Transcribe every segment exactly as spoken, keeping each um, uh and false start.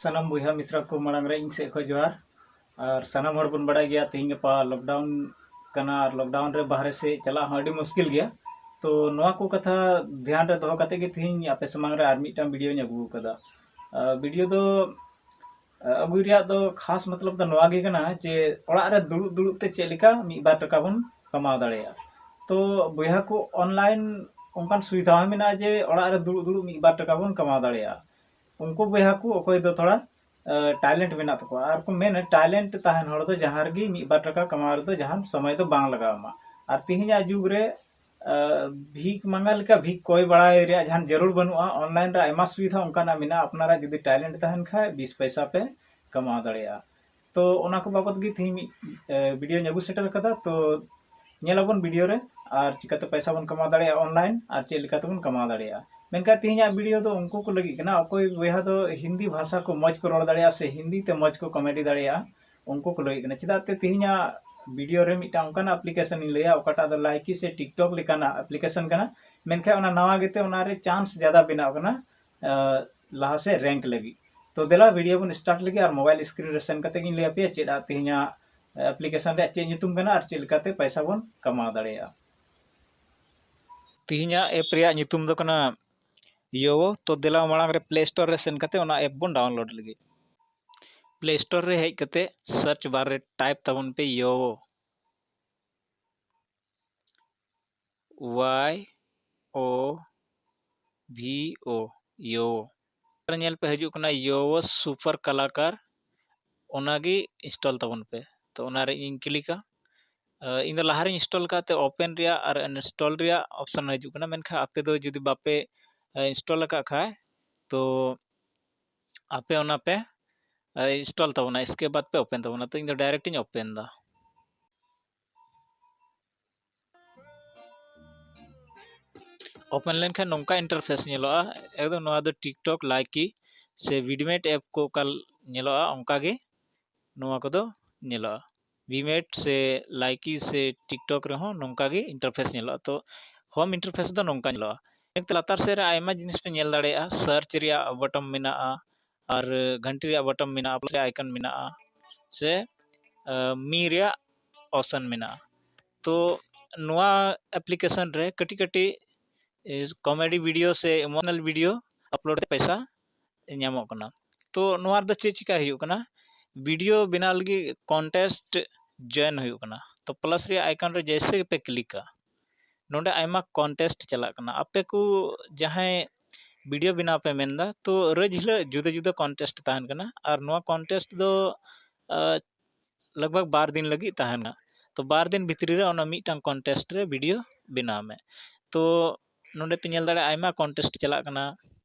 ᱥᱟᱱᱟᱢ ᱵᱚᱭᱦᱟ ᱢᱤᱥᱨᱟ ᱠᱚ ᱢᱟᱲᱟᱝ ᱨᱮ ᱤᱧ ᱥᱮᱫ ᱠᱷᱚᱱ ᱡᱚᱦᱟᱨ᱾ ᱟᱨ ᱥᱟᱱᱟᱢ ᱦᱚᱲ ᱵᱚᱱ ᱵᱟᱲᱟᱭ ᱜᱮᱭᱟ, ᱛᱮᱦᱮᱧ ᱜᱟᱯᱟ ᱞᱚᱠᱰᱟᱣᱩᱱ ᱠᱟᱱᱟ ᱟᱨ ᱞᱚᱠᱰᱟᱣᱩᱱ ᱨᱮ ᱵᱟᱦᱨᱮ ᱥᱮᱫ ᱪᱟᱞᱟᱜ ᱦᱚᱸ ᱟᱹᱰᱤ ᱢᱩᱥᱠᱤᱞ ᱜᱮᱭᱟ᱾ ᱛᱚ ᱱᱚᱣᱟ ᱠᱚ ᱠᱟᱛᱷᱟ ᱫᱷᱮᱭᱟᱱ ᱨᱮ ᱫᱚᱦᱚ ᱠᱟᱛᱮ ᱜᱮ ᱛᱮᱦᱮᱧ ᱟᱯᱮ ᱥᱟᱢᱟᱝ ᱨᱮ ᱟᱨ ᱢᱤᱫᱴᱟᱝ ᱵᱷᱤᱰᱤᱭᱳᱧ ᱟᱹᱜᱩ ᱟᱠᱟᱫᱟ᱾ ᱟᱨ ᱵᱷᱤᱰᱤᱭᱳ ᱫᱚ ᱟᱹᱜᱩᱭ ᱨᱮᱭᱟᱜ ᱫᱚ ᱠᱷᱟᱥ ᱢᱚᱛᱞᱚᱵ ᱫᱚ ᱱᱚᱣᱟ ᱜᱮ ᱠᱟᱱᱟ ᱡᱮ ᱚᱲᱟᱜ ᱨᱮ ᱫᱩᱲᱩᱵ ᱫᱩᱲᱩᱵ ᱛᱮ ᱪᱮᱫ ᱞᱮᱠᱟ ᱢᱤᱫ ᱵᱟᱨ ᱴᱟᱠᱟ ᱵᱚᱱ ᱠᱟᱢᱟᱣ ᱫᱟᱲᱮᱭᱟᱜᱼᱟ᱾ ᱛᱚ ᱵᱚᱭᱦᱟ ᱠᱚ, ᱚᱱᱞᱟᱭᱤᱱ ᱚᱱᱠᱟᱱ ᱥᱩᱵᱤᱫᱷᱟ ᱦᱚᱸ ᱢᱮᱱᱟᱜᱼᱟ ᱡᱮ ᱚᱲᱟᱜ ᱨᱮ ᱫᱩᱲᱩᱵ ᱫᱩᱲᱩᱵ ᱢᱤᱫ ᱵᱟᱨ ᱴᱟᱠᱟ ᱵᱚᱱ ᱠᱟᱢᱟᱣ ᱫᱟᱲᱮᱭᱟᱜᱼᱟ᱾ ᱩᱱᱠᱩ ᱵᱚᱭᱦᱟ ᱠᱚ ᱚᱠᱚᱭ ᱫᱚ ᱛᱷᱚᱲᱟ ᱴᱮᱞᱮᱱᱴ ᱢᱮᱱᱟᱜ ᱛᱟᱠᱚᱣᱟ, ᱟᱨ ᱠᱚ ᱢᱮᱱᱟ ᱴᱮᱞᱮᱱᱴ ᱛᱟᱦᱮᱱ ᱦᱚᱲ ᱫᱚ ᱡᱟᱦᱟᱸ ᱨᱮᱜᱮ ᱢᱤᱫ ᱵᱟᱨ ᱴᱟᱠᱟ ᱠᱟᱢᱟᱣ ᱨᱮᱫᱚ ᱡᱟᱦᱟᱱ ᱥᱚᱢᱚᱭ ᱫᱚ ᱵᱟᱝ ᱞᱟᱜᱟᱣ ᱟᱢᱟ᱾ ᱟᱨ ᱛᱮᱦᱮᱧᱟᱜ ᱡᱩᱜᱽ ᱨᱮ ᱟᱨ ᱵᱷᱤᱠ ᱢᱟᱸᱜᱟ ᱞᱮᱠᱟ ᱵᱷᱤᱠ ᱠᱚᱭ ᱵᱟᱲᱟᱭ ᱨᱮᱭᱟᱜ ᱡᱟᱦᱟᱱ ᱡᱟᱹᱨᱩᱲ ᱵᱟᱹᱱᱩᱜᱼᱟ᱾ ᱚᱱᱞᱟᱭᱤᱱ ᱨᱮ ᱟᱭᱢᱟ ᱥᱩᱵᱤᱫᱷᱟ ᱚᱱᱠᱟᱱᱟᱜ ᱢᱮᱱᱟᱜᱼᱟ, ᱟᱯᱱᱟᱨᱟᱜ ᱡᱩᱫᱤ ᱴᱮᱞᱮᱱᱴ ᱛᱟᱦᱮᱱ ᱠᱷᱟᱡ ᱵᱤᱥ ᱯᱚᱭᱥᱟ ᱯᱮ ᱠᱟᱢᱟᱣ ᱫᱟᱲᱮᱭᱟᱜᱼᱟ᱾ ᱛᱚ ᱚᱱᱟ ᱠᱚ ᱵᱟᱵᱚᱛ ᱜᱮ ᱛᱮᱦᱮᱧ ᱢᱤᱫ ᱵᱷᱤᱰᱤᱭᱳᱧ ᱟᱹᱜᱩ ᱥᱮᱴᱮᱨ ᱠᱟᱫᱟ᱾ ᱛᱚ ᱧᱮᱞ ᱟᱵᱚᱱ ᱵᱷᱤᱰᱤᱭᱳ ᱨᱮ ᱟᱨ ᱪᱤᱠᱟᱹᱛᱮ ᱯᱚᱭᱥᱟ ᱵᱚᱱ ᱠᱟᱢᱟᱣ ᱫᱟᱲᱮᱭᱟᱜᱼᱟ ᱚᱱᱞᱟᱭᱤᱱ, ᱟᱨ ᱪᱮᱫ ᱞᱮᱠᱟ ᱛᱮᱵᱚᱱ ᱠᱟᱢᱟᱣ ᱫᱟᱲᱮᱭᱟᱜᱼᱟ᱾ ᱢᱮᱱᱠᱷᱟᱱ ᱛᱮᱦᱮᱧᱟᱜ ᱵᱷᱤᱰᱤᱭᱳ ᱫᱚ ᱩᱱᱠᱩ ᱠᱚ ᱞᱟᱹᱜᱤᱫ ᱠᱟᱱᱟ ᱚᱠᱚᱭ ᱵᱚᱭᱦᱟ ᱫᱚ ᱦᱤᱱᱫᱤ ᱵᱷᱟᱥᱟ ᱠᱚ ᱢᱚᱡᱽ ᱠᱚ ᱨᱚᱲ ᱫᱟᱲᱮᱭᱟᱜᱼᱟ ᱥᱮ ᱦᱤᱱᱫᱤ ᱛᱮ ᱢᱚᱡᱽ ᱠᱚ ᱠᱚᱢᱮᱰᱤ ᱫᱟᱲᱮᱭᱟᱜᱼᱟ, ᱩᱱᱠᱩ ᱠᱚ ᱞᱟᱹᱜᱤᱫ ᱠᱟᱱᱟ᱾ ᱪᱮᱫᱟᱜ ᱛᱮ ᱛᱮᱦᱮᱧᱟᱜ ᱵᱷᱤᱰᱤᱭᱳ ᱨᱮ ᱢᱤᱫᱴᱟᱝ ᱚᱱᱠᱟᱱᱟᱜ ᱟᱯᱞᱤᱠᱮᱥᱚᱱ ᱤᱧ ᱞᱟᱹᱭᱟ ᱚᱠᱟᱴᱟᱜ ᱫᱚ ᱞᱟᱭᱠᱤ ᱥᱮ ᱴᱤᱠᱴᱚᱠ ᱞᱮᱠᱟᱱᱟᱜ ᱟᱯᱞᱤᱠᱮᱥᱚᱱ ᱠᱟᱱᱟ, ᱢᱮᱱᱠᱷᱟᱱ ᱚᱱᱟ ᱱᱟᱣᱟ ᱜᱮᱛᱮ ᱚᱱᱟᱨᱮ ᱪᱟᱱᱥ ᱡᱟᱫᱟ ᱵᱮᱱᱟᱣ ᱠᱟᱱᱟ ᱟᱨ ᱞᱟᱦᱟ ᱥᱮᱫ ᱨᱮᱝᱠ ᱞᱟᱹᱜᱤᱫ᱾ ᱛᱚ ᱫᱮᱞᱟ ᱵᱷᱤᱰᱤᱭᱳ ᱵᱚᱱ ᱥᱴᱟᱨᱴ ᱞᱮᱜᱮ ᱟᱨ ᱢᱳᱵᱟᱭᱤᱞ ᱥᱠᱨᱤᱱ ᱨᱮ ᱥᱮᱱ ᱠᱟᱛᱮ ᱜᱤᱧ ᱞᱟᱹᱭ ᱟᱯᱮᱭᱟ ᱪᱮᱫ ᱟᱜ ᱛᱮᱦᱮᱧᱟᱜ ᱟᱯᱞᱤᱠᱮᱥᱚᱱ ᱨᱮᱭᱟᱜ ᱪᱮᱫ ᱧᱩᱛᱩᱢ ᱠᱟᱱᱟ ᱟᱨ ᱪᱮᱫ ᱞᱮᱠᱟᱛᱮ ᱯᱚᱭᱥᱟ ᱵᱚᱱ ᱠᱟᱢᱟᱣ ᱫᱟᱲᱮᱭᱟᱜᱼᱟ᱾ ᱛᱮᱦᱮᱧᱟᱜ ᱮᱯ ᱨᱮᱭᱟᱜ ᱧᱩᱛᱩᱢ ᱫᱚ ᱠᱟᱱᱟ ᱭᱳᱣᱳ᱾ ᱛᱚ ᱫᱮᱞᱟ ᱢᱟᱲᱟᱝ ᱨᱮ ᱯᱞᱮ ᱥᱴᱳᱨ ᱨᱮ ᱥᱮᱱ ᱠᱟᱛᱮ ᱚᱱᱟ ᱮᱯ ᱵᱚᱱ ᱰᱟᱣᱩᱱᱞᱳᱰ ᱞᱟᱹᱜᱤᱫ᱾ ᱯᱞᱮ ᱥᱴᱳᱨ ᱨᱮ ᱦᱮᱡ ᱠᱟᱛᱮ ᱥᱟᱨᱪ ᱵᱟᱨ ᱨᱮ ᱴᱟᱭᱤᱯ ᱛᱟᱵᱚᱱ ᱯᱮ ᱭᱳᱣᱳ᱾ ᱣᱟᱭ ᱳ ᱵᱷᱤ ᱳ, ᱭᱳᱣᱳ᱾ ᱧᱮᱞ ᱯᱮ ᱦᱤᱡᱩᱜ ᱠᱟᱱᱟ ᱭᱳᱣᱳ ᱥᱩᱯᱟᱨ ᱠᱟᱞᱟᱠᱟᱨ, ᱚᱱᱟᱜᱮ ᱤᱱᱥᱴᱚᱞ ᱛᱟᱵᱚᱱ ᱯᱮ᱾ ᱛᱚ ᱚᱱᱟᱨᱮ ᱤᱧ ᱠᱞᱤᱠᱟ᱾ ᱤᱧ ᱫᱚ ᱞᱟᱦᱟᱨᱮᱧ ᱤᱱᱥᱴᱚᱞ ᱟᱠᱟᱫ ᱛᱮ ᱳᱯᱮᱱ ᱨᱮᱭᱟᱜ ᱟᱨ ᱤᱱᱥᱴᱚᱞ ᱨᱮᱭᱟᱜ ᱚᱯᱥᱚᱱ ᱦᱤᱡᱩᱜ ᱠᱟᱱᱟ, ᱢᱮᱱᱠᱷᱟᱱ ᱟᱯᱮ ᱫᱚ ᱡᱩᱫᱤ ᱵᱟᱯᱮ ᱤᱱᱥᱴᱚᱞ ᱟᱠᱟᱫ ᱠᱷᱟᱡ ᱛᱚ ᱟᱯᱮ ᱚᱱᱟ ᱯᱮ ᱤᱱᱥᱴᱚᱞ ᱛᱟᱵᱚᱱᱟ, ᱤᱥᱠᱮ ᱵᱟᱫ ᱯᱮ ᱳᱯᱮᱱ ᱛᱟᱵᱚᱱᱟ᱾ ᱛᱚ ᱤᱧ ᱫᱚ ᱰᱟᱭᱨᱮᱠᱴ ᱤᱧ ᱳᱯᱮᱱ ᱮᱫᱟ᱾ ᱳᱯᱮᱱ ᱞᱮᱱᱠᱷᱟᱱ ᱱᱚᱝᱠᱟ ᱤᱱᱴᱟᱨᱯᱷᱮᱥ ᱧᱮᱞᱚᱜᱼᱟ᱾ ᱮᱠᱫᱚᱢ ᱱᱚᱣᱟ ᱫᱚ ᱴᱤᱠᱴᱚᱠ, ᱞᱟᱭᱠᱤ ᱥᱮ ᱵᱷᱤᱰᱢᱮᱴ ᱮᱯ ᱠᱚ ᱚᱠᱟ ᱧᱮᱞᱚᱜᱼᱟ, ᱚᱱᱠᱟ ᱜᱮ ᱱᱚᱣᱟ ᱠᱚᱫᱚ ᱧᱮᱞᱚᱜᱼᱟ᱾ ᱵᱷᱤᱢᱮᱴ ᱥᱮ ᱞᱟᱭᱠᱤ ᱥᱮ ᱴᱤᱠᱴᱚᱠ ᱨᱮᱦᱚᱸ ᱱᱚᱝᱠᱟ ᱜᱮ ᱤᱱᱴᱟᱨᱯᱷᱮᱥ ᱧᱮᱞᱚᱜᱼᱟ᱾ ᱛᱚ ᱦᱳᱢ ᱤᱱᱴᱟᱨᱯᱷᱮᱥ ᱫᱚ ᱱᱚᱝᱠᱟ ᱧᱮᱞᱚᱜᱼᱟ᱾ ᱮᱱᱛᱮ ᱞᱟᱛᱟᱨ ᱥᱮᱫ ᱨᱮ ᱟᱭᱢᱟ ᱡᱤᱱᱤᱥ ᱯᱮ ᱧᱮᱞ ᱫᱟᱲᱮᱭᱟᱜᱼᱟ᱾ ᱥᱟᱨᱪ ᱨᱮᱭᱟᱜ ᱵᱚᱴᱚᱢ ᱢᱮᱱᱟᱜᱼᱟ, ᱟᱨ ᱜᱷᱟᱱᱴᱤ ᱨᱮᱭᱟᱜ ᱵᱚᱴᱚᱢ ᱢᱮᱱᱟᱜᱼᱟ, ᱯᱞᱟᱥ ᱨᱮᱭᱟᱜ ᱟᱭᱠᱚᱱ ᱢᱮᱱᱟᱜᱼᱟ, ᱥᱮ ᱢᱤ ᱨᱮᱭᱟᱜ ᱚᱯᱥᱚᱱ ᱢᱮᱱᱟᱜᱼᱟ᱾ ᱛᱚ ᱱᱚᱣᱟ ᱮᱯᱞᱤᱠᱮᱥᱚᱱ ᱨᱮ ᱠᱟᱹᱴᱤᱡ ᱠᱟᱹᱴᱤᱡ ᱠᱚᱢᱮᱰᱤ ᱵᱷᱤᱰᱤᱭᱳ ᱥᱮ ᱤᱢᱳᱥᱚᱱᱟᱞ ᱵᱷᱤᱰᱤᱭᱳ ᱟᱯᱞᱳᱰ ᱛᱮ ᱯᱚᱭᱥᱟ ᱧᱟᱢᱚᱜ ᱠᱟᱱᱟ᱾ ᱛᱚ ᱱᱚᱣᱟ ᱨᱮᱫᱚ ᱪᱮᱫ ᱪᱤᱠᱟ ᱦᱩᱭᱩᱜ ᱠᱟᱱᱟ? ᱵᱷᱤᱰᱤᱭᱳ ᱵᱮᱱᱟᱣ ᱞᱟᱹᱜᱤᱫ ᱠᱚᱱᱴᱮᱥᱴ ᱡᱚᱭᱮᱱ ᱦᱩᱭᱩᱜ ᱠᱟᱱᱟ᱾ ᱛᱚ ᱯᱞᱟᱥ ᱨᱮᱭᱟᱜ ᱟᱭᱠᱚᱱ ᱨᱮ ᱡᱮᱭᱥᱮ ᱜᱮᱯᱮ ᱠᱞᱤᱠᱟ, ᱱᱚᱰᱮ ᱟᱭᱢᱟ ᱠᱚᱱᱴᱮᱥᱴ ᱪᱟᱞᱟᱜ ᱠᱟᱱᱟ᱾ ᱟᱯᱮ ᱠᱚ ᱡᱟᱦᱟᱸᱭ ᱵᱷᱤᱰᱤᱭᱳ ᱵᱮᱱᱟᱣ ᱯᱮ ᱢᱮᱱᱫᱟ, ᱛᱚ ᱨᱳᱡᱽ ᱦᱤᱞᱳᱜ ᱡᱩᱫᱟᱹ ᱡᱩᱫᱟᱹ ᱠᱚᱱᱴᱮᱥᱴ ᱛᱟᱦᱮᱱ ᱠᱟᱱᱟ, ᱟᱨ ᱱᱚᱣᱟ ᱠᱚᱱᱴᱮᱥᱴ ᱫᱚ ᱞᱟᱜᱽ ᱵᱷᱟᱜᱽ ᱵᱟᱨ ᱫᱤᱱ ᱞᱟᱹᱜᱤᱫ ᱛᱟᱦᱮᱱᱟ᱾ ᱛᱚ ᱵᱟᱨ ᱫᱤᱱ ᱵᱷᱤᱛᱨᱤ ᱨᱮ ᱚᱱᱟ ᱢᱤᱫᱴᱟᱝ ᱠᱚᱱᱴᱮᱥᱴ ᱨᱮ ᱵᱷᱤᱰᱤᱭᱳ ᱵᱮᱱᱟᱣ ᱢᱮ᱾ ᱛᱚ ᱱᱚᱰᱮ ᱯᱮ ᱧᱮᱞ ᱫᱟᱲᱮᱭᱟᱜᱼᱟ, ᱟᱭᱢᱟ ᱠᱚᱱᱴᱮᱥᱴ ᱪᱟᱞᱟᱜ ᱠᱟᱱᱟ,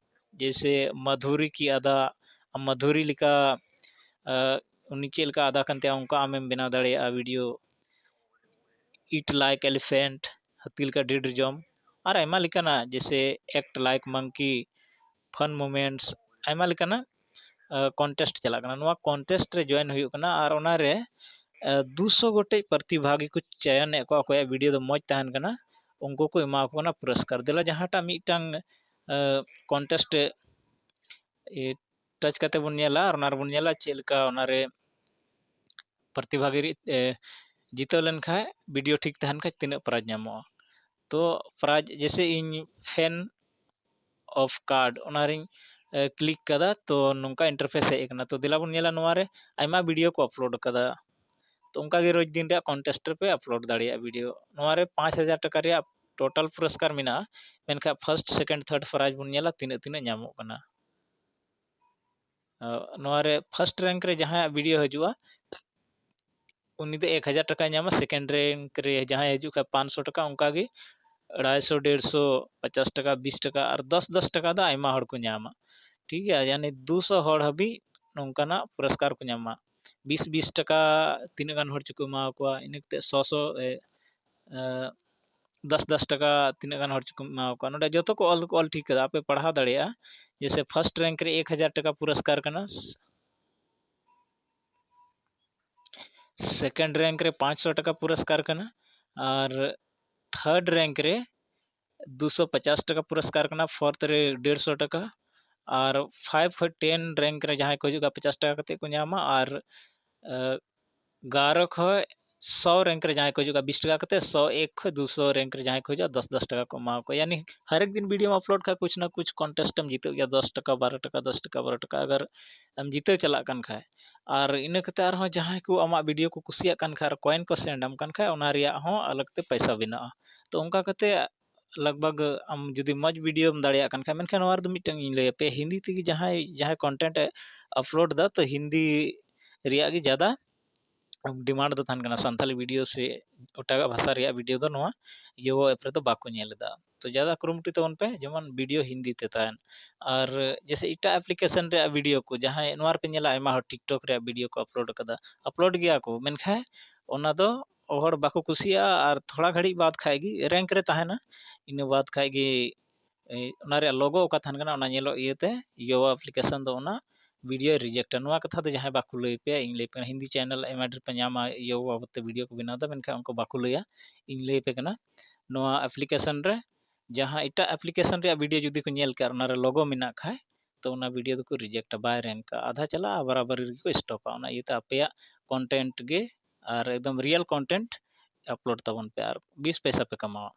ᱡᱮᱭᱥᱮ ᱢᱟᱫᱷᱩᱨᱤ ᱠᱤ ᱟᱫᱟ, ᱟᱢ ᱢᱟᱫᱷᱩᱨᱤ ᱞᱮᱠᱟ, ᱟᱸ, ᱩᱱᱤ ᱪᱮᱫ ᱞᱮᱠᱟ ᱟᱫᱟ ᱠᱟᱱ ᱛᱟᱭᱟ, ᱚᱱᱠᱟ ᱟᱢᱮᱢ ᱵᱮᱱᱟᱣ ᱫᱟᱲᱮᱭᱟᱜᱼᱟ ᱵᱷᱤᱰᱤᱭᱳ᱾ Eat like elephant, ᱦᱟᱹᱛᱤ ᱞᱮᱠᱟ ᱰᱷᱮᱨ ᱰᱷᱮᱨ ᱡᱚᱢ, ᱟᱨ ᱟᱭᱢᱟ ᱞᱮᱠᱟᱱᱟᱜ, ᱡᱮᱭᱥᱮ act like monkey, fun moments, ᱟᱭᱢᱟ ᱞᱮᱠᱟᱱᱟᱜ ᱠᱚᱱᱴᱮᱥᱴ ᱪᱟᱞᱟᱜ ᱠᱟᱱᱟ᱾ ᱱᱚᱣᱟ ᱠᱚᱱᱴᱮᱥᱴ ᱨᱮ ᱡᱚᱭᱮᱱ ᱦᱩᱭᱩᱜ ᱠᱟᱱᱟ ᱟᱨ ᱚᱱᱟᱨᱮ ᱫᱩᱥᱚ ᱜᱚᱴᱮᱡ ᱯᱨᱚᱛᱤᱵᱷᱟᱜᱤ ᱠᱚ ᱪᱚᱭᱚᱱᱮᱫ ᱠᱚᱣᱟ, ᱚᱠᱚᱭᱟᱜ ᱵᱷᱤᱰᱤᱭᱳ ᱫᱚ ᱢᱚᱡᱽ ᱛᱟᱦᱮᱱ ᱠᱟᱱᱟ, ᱩᱱᱠᱩ ᱠᱚ ᱮᱢᱟ ᱠᱚ ᱠᱟᱱᱟ ᱯᱩᱨᱚᱥᱠᱟᱨ᱾ ᱫᱮᱞᱟ ᱡᱟᱦᱟᱸᱴᱟᱜ ᱢᱤᱫᱴᱟᱝ ᱠᱚᱱᱴᱮᱥᱴ ᱴᱟᱪ ᱠᱟᱛᱮ ᱵᱚᱱ ᱧᱮᱞᱟ ᱟᱨ ᱚᱱᱟ ᱨᱮᱵᱚᱱ ᱧᱮᱞᱟ ᱪᱮᱫ ᱞᱮᱠᱟ ᱚᱱᱟᱨᱮ ᱯᱨᱚᱛᱤᱵᱷᱟᱜᱤ ᱨᱮ, ᱮ, ᱡᱤᱛᱟᱹᱣ ᱞᱮᱱᱠᱷᱟᱡ, ᱵᱷᱤᱰᱤᱭᱳ ᱴᱷᱤᱠ ᱛᱟᱦᱮᱱ ᱠᱷᱟᱡ, ᱛᱤᱱᱟᱹᱜ ᱯᱨᱟᱭᱤᱡᱽ ᱧᱟᱢᱚᱜᱼᱟ᱾ ᱛᱚ ᱯᱨᱟᱭᱤᱡᱽ ᱡᱮᱭᱥᱮ ᱤᱧ ᱯᱷᱮᱱ ᱚᱯᱷ ᱠᱟᱨᱰ ᱚᱱᱟᱨᱤᱧ ᱠᱞᱤᱠ ᱠᱟᱫᱟ, ᱛᱚ ᱱᱚᱝᱠᱟ ᱤᱱᱴᱟᱨᱯᱷᱮᱥ ᱦᱮᱡ ᱟᱠᱟᱱᱟ᱾ ᱛᱚ ᱫᱮᱞᱟ ᱵᱚᱱ ᱧᱮᱞᱟ, ᱱᱚᱣᱟ ᱨᱮ ᱟᱭᱢᱟ ᱵᱷᱤᱰᱤᱭᱳ ᱠᱚ ᱟᱯᱞᱳᱰ ᱠᱟᱫᱟ᱾ ᱛᱚ ᱚᱱᱠᱟ ᱜᱮ ᱨᱳᱡᱽ ᱫᱤᱱ ᱨᱮᱭᱟᱜ ᱠᱚᱱᱴᱮᱥᱴ ᱨᱮᱯᱮ ᱟᱯᱞᱳᱰ ᱫᱟᱲᱮᱭᱟᱜᱼᱟ ᱵᱷᱤᱰᱤᱭᱳ᱾ ᱱᱚᱣᱟ ᱨᱮ ᱯᱟᱸᱪ ᱦᱟᱡᱟᱨ ᱴᱟᱠᱟ ᱨᱮᱭᱟᱜ ᱴᱳᱴᱟᱞ ᱯᱩᱨᱚᱥᱠᱟᱨ ᱢᱮᱱᱟᱜᱼᱟ, ᱢᱮᱱᱠᱷᱟᱱ ᱯᱷᱟᱥᱴ, ᱥᱮᱠᱮᱱᱰ, ᱛᱷᱟᱨᱰ ᱯᱨᱟᱭᱤᱡᱽ ᱵᱚᱱ ᱧᱮᱞᱟ ᱛᱤᱱᱟᱹᱜ ᱛᱤᱱᱟᱹᱜ ᱧᱟᱢᱚᱜ ᱠᱟᱱᱟ᱾ ᱟᱨ ᱱᱚᱣᱟ ᱨᱮ ᱯᱷᱟᱥᱴ ᱨᱮᱝᱠ ᱨᱮ ᱡᱟᱦᱟᱸᱭᱟᱜ ᱵᱷᱤᱰᱤᱭᱳ ᱦᱤᱡᱩᱜᱼᱟ, ᱩᱱᱤ ᱫᱚ ᱮᱠ ᱦᱟᱡᱟᱨ ᱴᱟᱠᱟᱭ ᱧᱟᱢᱟ᱾ ᱥᱮᱠᱮᱱᱰ ᱨᱮᱝᱠ ᱨᱮ ᱡᱟᱦᱟᱸᱭ ᱦᱤᱡᱩᱜ ᱠᱷᱟᱡ, ᱯᱟᱸᱪᱥᱚ ᱴᱟᱠᱟ, ᱚᱱᱠᱟ ᱜᱮ ᱟᱲᱟᱭᱥᱚ, ᱰᱮᱲᱥᱚ, ᱯᱚᱪᱟᱥ ᱴᱟᱠᱟ, ᱵᱤᱥ ᱴᱟᱠᱟ ᱟᱨ ᱫᱚᱥ, ᱫᱚᱥ ᱴᱟᱠᱟ ᱫᱚ ᱟᱭᱢᱟ ᱦᱚᱲ ᱠᱚ ᱧᱟᱢᱟ᱾ ᱴᱷᱤᱠ ᱜᱮᱭᱟ, ᱭᱟᱱᱤ ᱫᱩᱥᱚ ᱦᱚᱲ ᱦᱟᱹᱵᱤᱡ ᱱᱚᱝᱠᱟᱱᱟᱜ ᱯᱩᱨᱚᱥᱠᱟᱨ ᱠᱚ ᱧᱟᱢᱟ᱾ ᱵᱤᱥ, ᱵᱤᱥ ᱴᱟᱠᱟ ᱛᱤᱱᱟᱹᱜ ᱜᱟᱱ ᱦᱚᱲ ᱪᱚᱠᱚ ᱮᱢᱟ ᱠᱚᱣᱟ, ᱤᱱᱟᱹ ᱠᱟᱛᱮ ᱥᱚ, ᱥᱚ, ᱮ, ᱮ, ᱫᱚᱥ, ᱫᱚᱥ ᱴᱟᱠᱟ ᱛᱤᱱᱟᱹᱜ ᱜᱟᱱ ᱦᱚᱲ ᱪᱚᱠᱚ ᱮᱢᱟ ᱠᱚᱣᱟ᱾ ᱱᱚᱰᱮ ᱡᱚᱛᱚ ᱠᱚ ᱚᱞ ᱫᱚᱠᱚ ᱚᱞ ᱴᱷᱤᱠ ᱠᱟᱫᱟ, ᱟᱯᱮ ᱯᱟᱲᱦᱟᱣ ᱫᱟᱲᱮᱭᱟᱜᱼᱟ᱾ ᱡᱮᱭᱥᱮ ᱯᱷᱟᱥᱴ ᱨᱮᱝᱠ ᱨᱮ ᱮᱠ ᱦᱟᱡᱟᱨ ᱴᱟᱠᱟ ᱯᱩᱨᱚᱥᱠᱟᱨ ᱠᱟᱱᱟ, ᱥᱮᱠᱮᱱᱰ ᱨᱮᱝᱠ ᱨᱮ ᱯᱟᱸᱪᱥᱚ ᱴᱟᱠᱟ ᱯᱩᱨᱚᱥᱠᱟᱨ ᱠᱟᱱᱟ, ᱟᱨ ᱛᱷᱟᱨᱰ ᱨᱮᱝᱠ ᱨᱮ ᱫᱩᱥᱚ ᱯᱚᱪᱟᱥ ᱴᱟᱠᱟ ᱯᱩᱨᱚᱥᱠᱟᱨ ᱠᱟᱱᱟ, ᱯᱷᱳᱨᱛᱷ ᱨᱮ ᱰᱮᱲᱥᱚ ᱴᱟᱠᱟ, ᱟᱨ ᱯᱷᱟᱭᱤᱵᱷ ᱠᱷᱚᱱ ᱴᱮᱱ ᱨᱮᱝᱠ ᱨᱮ ᱡᱟᱦᱟᱸᱭ ᱠᱚ ᱦᱤᱡᱩᱜᱼᱟ, ᱯᱚᱪᱟᱥ ᱴᱟᱠᱟ ᱠᱟᱛᱮ ᱠᱚ ᱧᱟᱢᱟ᱾ ᱟᱨ ᱮᱜᱟᱨᱚ ᱠᱷᱚᱱ ᱥᱚ ᱨᱮᱝᱠ ᱨᱮ ᱡᱟᱦᱟᱸᱭ ᱠᱚ ᱦᱤᱡᱩᱜᱼᱟ, ᱵᱤᱥ ᱴᱟᱠᱟ ᱠᱟᱛᱮ᱾ ᱥᱚ ᱮᱠ ᱠᱷᱚᱱ ᱫᱩᱥᱚ ᱨᱮᱝᱠ ᱨᱮ ᱡᱟᱦᱟᱸᱭ ᱠᱚ ᱦᱤᱡᱩᱜᱼᱟ, ᱫᱚᱥ ᱫᱚᱥ ᱴᱟᱠᱟ ᱠᱚ ᱮᱢᱟ ᱠᱚᱣᱟ᱾ ᱭᱟᱱᱤ ᱦᱟᱨ ᱮᱠ ᱫᱤᱱ ᱵᱷᱤᱰᱤᱭᱳᱢ ᱟᱯᱞᱳᱰ ᱠᱷᱟᱱ ᱠᱩᱪᱷ ᱱᱟ ᱠᱩᱪᱷ ᱠᱚᱱᱴᱮᱥᱴ ᱮᱢ ᱡᱤᱛᱟᱹᱜ ᱜᱮᱭᱟ, ᱫᱚᱥ ᱴᱟᱠᱟ, ᱵᱟᱨᱚ ᱴᱟᱠᱟ, ᱫᱚᱥ ᱴᱟᱠᱟ, ᱵᱟᱨᱚ ᱴᱟᱠᱟ, ᱟᱜᱟᱨ ᱮᱢ ᱡᱤᱛᱟᱹᱣ ᱪᱟᱞᱟᱜ ᱠᱟᱱ ᱠᱷᱟᱱ᱾ ᱟᱨ ᱤᱱᱟᱹ ᱠᱟᱛᱮ ᱟᱨᱦᱚᱸ ᱡᱟᱦᱟᱸᱭ ᱠᱚ ᱟᱢᱟᱜ ᱵᱷᱤᱰᱤᱭᱳ ᱠᱚ ᱠᱩᱥᱤᱭᱟᱜ ᱠᱟᱱ ᱠᱷᱟᱱ ᱟᱨ ᱠᱚᱭᱮᱱ ᱠᱚ ᱥᱮᱱᱰ ᱟᱢ ᱠᱟᱱ ᱠᱷᱟᱱ, ᱚᱱᱟ ᱨᱮᱭᱟᱜ ᱦᱚᱸ ᱟᱞᱟᱜᱽ ᱛᱮ ᱯᱚᱭᱥᱟ ᱵᱮᱱᱟᱜᱼᱟ᱾ ᱛᱚ ᱚᱱᱠᱟ ᱠᱟᱛᱮ ᱞᱟᱜᱽ ᱵᱷᱟᱜᱽ ᱟᱢ ᱡᱩᱫᱤ ᱢᱚᱡᱽ ᱵᱷᱤᱰᱤᱭᱳᱢ ᱫᱟᱲᱮᱭᱟᱜ ᱠᱟᱱ ᱠᱷᱟᱱ, ᱢᱮᱱᱠᱷᱟᱱ ᱱᱚᱣᱟ ᱨᱮᱫᱚ ᱢᱤᱫᱴᱟᱝ ᱤᱧ ᱞᱟᱹᱭ ᱟᱯᱮᱭᱟ, ᱦᱤᱱᱫᱤ ᱛᱮᱜᱮ ᱡᱟᱦᱟᱸᱭ ᱡᱟᱦᱟᱸᱭ ᱠᱚᱱᱴᱮᱱᱴ ᱮ ᱟᱯᱞᱳᱰ ᱮᱫᱟ, ᱛᱚ ᱦᱤᱱᱫᱤ ᱨᱮᱭᱟᱜ ᱜᱮ ᱡᱟᱫᱟ ᱰᱤᱢᱟᱱᱰ ᱫᱚ ᱛᱟᱦᱮᱱ ᱠᱟᱱᱟ᱾ ᱥᱟᱱᱛᱟᱞᱤ ᱵᱷᱤᱰᱤᱭᱳ ᱥᱮ ᱮᱴᱟᱜᱟᱜ ᱵᱷᱟᱥᱟ ᱨᱮᱭᱟᱜ ᱵᱷᱤᱰᱤᱭᱳ ᱫᱚ ᱱᱚᱣᱟ ᱭᱳᱣᱳ ᱮᱯ ᱨᱮᱫᱚ ᱵᱟᱠᱚ ᱧᱮᱞ ᱮᱫᱟ᱾ ᱛᱚ ᱡᱟᱫᱟ ᱠᱩᱨᱩᱢᱩᱴᱩᱭ ᱛᱟᱵᱚᱱ ᱯᱮ ᱡᱮᱢᱚᱱ ᱵᱷᱤᱰᱤᱭᱳ ᱦᱤᱱᱫᱤ ᱛᱮ ᱛᱟᱦᱮᱱ᱾ ᱟᱨ ᱡᱮᱭᱥᱮ ᱮᱴᱟᱜ ᱮᱯᱞᱤᱠᱮᱥᱚᱱ ᱨᱮᱭᱟᱜ ᱵᱷᱤᱰᱤᱭᱳ ᱠᱚ, ᱡᱟᱦᱟᱸᱭ ᱱᱚᱣᱟ ᱨᱮᱯᱮ ᱧᱮᱞᱟ ᱟᱭᱢᱟ ᱦᱚᱲ ᱴᱤᱠᱴᱚᱠ ᱨᱮᱭᱟᱜ ᱵᱷᱤᱰᱤᱭᱳ ᱠᱚ ᱟᱯᱞᱳᱰ ᱟᱠᱟᱫᱟ, ᱟᱯᱞᱳᱰ ᱜᱮᱭᱟ ᱠᱚ, ᱢᱮᱱᱠᱷᱟᱱ ᱚᱱᱟ ᱫᱚ ᱦᱚᱲ ᱵᱟᱠᱚ ᱠᱩᱥᱤᱭᱟᱜᱼᱟ᱾ ᱟᱨ ᱛᱷᱚᱲᱟ ᱜᱷᱟᱹᱲᱤᱡ ᱵᱟᱫᱽ ᱠᱷᱟᱡ ᱜᱮ ᱨᱮᱝᱠ ᱨᱮ ᱛᱟᱦᱮᱱᱟ, ᱤᱱᱟᱹ ᱵᱟᱫᱽ ᱠᱷᱟᱡ ᱜᱮ ᱮ, ᱚᱱᱟ ᱨᱮᱭᱟᱜ ᱞᱳᱜᱳ ᱚᱠᱟ ᱛᱟᱦᱮᱱ ᱠᱟᱱᱟ, ᱚᱱᱟ ᱧᱮᱞᱚᱜ ᱤᱭᱟᱹᱛᱮ ᱭᱳᱣᱳ ᱮᱯᱞᱤᱠᱮᱥᱚᱱ ᱫᱚ ᱚᱱᱟ ᱵᱷᱤᱰᱤᱭᱳ ᱨᱤᱡᱮᱠᱴᱟ᱾ ᱱᱚᱣᱟ ᱠᱟᱛᱷᱟ ᱫᱚ ᱡᱟᱦᱟᱸᱭ ᱵᱟᱠᱚ ᱞᱟᱹᱭ ᱯᱮᱭᱟ, ᱤᱧ ᱞᱟᱹᱭ ᱯᱮ ᱠᱟᱱᱟ, ᱦᱤᱱᱫᱤ ᱪᱮᱱᱮᱞ ᱟᱭᱢᱟ ᱰᱷᱮᱨ ᱯᱮ ᱧᱟᱢᱟ ᱭᱳᱣᱳ ᱵᱟᱵᱚᱫ ᱛᱮ ᱵᱷᱤᱰᱤᱭᱳ ᱠᱚ ᱵᱮᱱᱟᱣ ᱮᱫᱟ, ᱢᱮᱱᱠᱷᱟᱱ ᱩᱱᱠᱩ ᱵᱟᱠᱚ ᱞᱟᱹᱭᱟ᱾ ᱤᱧ ᱞᱟᱹᱭ ᱯᱮ ᱠᱟᱱᱟ, ᱱᱚᱣᱟ ᱮᱯᱞᱤᱠᱮᱥᱚᱱ ᱨᱮ ᱡᱟᱦᱟᱸ ᱮᱴᱟᱜ ᱮᱯᱞᱤᱠᱮᱥᱚᱱ ᱨᱮᱭᱟᱜ ᱵᱷᱤᱰᱤᱭᱳ ᱡᱩᱫᱤ ᱠᱚ ᱧᱮᱞ ᱠᱮᱜᱼᱟ ᱟᱨ ᱚᱱᱟ ᱨᱮ ᱞᱳᱜᱳ ᱢᱮᱱᱟᱜ ᱠᱷᱟᱡ, ᱛᱚ ᱚᱱᱟ ᱵᱷᱤᱰᱤᱭᱳ ᱫᱚᱠᱚ ᱨᱤᱡᱮᱠᱴᱟ, ᱵᱟᱭ ᱨᱮᱝᱠᱟ, ᱟᱫᱷᱟ ᱪᱟᱞᱟᱜᱼᱟ, ᱵᱟᱨᱟᱵᱟᱨᱤ ᱨᱮᱜᱮ ᱠᱚ ᱥᱴᱚᱯᱟ᱾ ᱚᱱᱟ ᱤᱭᱟᱹᱛᱮ ᱟᱯᱮᱭᱟᱜ ᱠᱚᱱᱴᱮᱱᱴ ᱜᱮ ᱟᱨ ᱮᱠᱫᱚᱢ ᱨᱤᱭᱮᱞ ᱠᱚᱱᱴᱮᱱᱴ ᱟᱯᱞᱳᱰ ᱛᱟᱵᱚᱱ ᱯᱮ ᱟᱨ ᱵᱤᱥ ᱯᱚᱭᱥᱟ ᱯᱮ ᱠᱟᱢᱟᱣᱟ᱾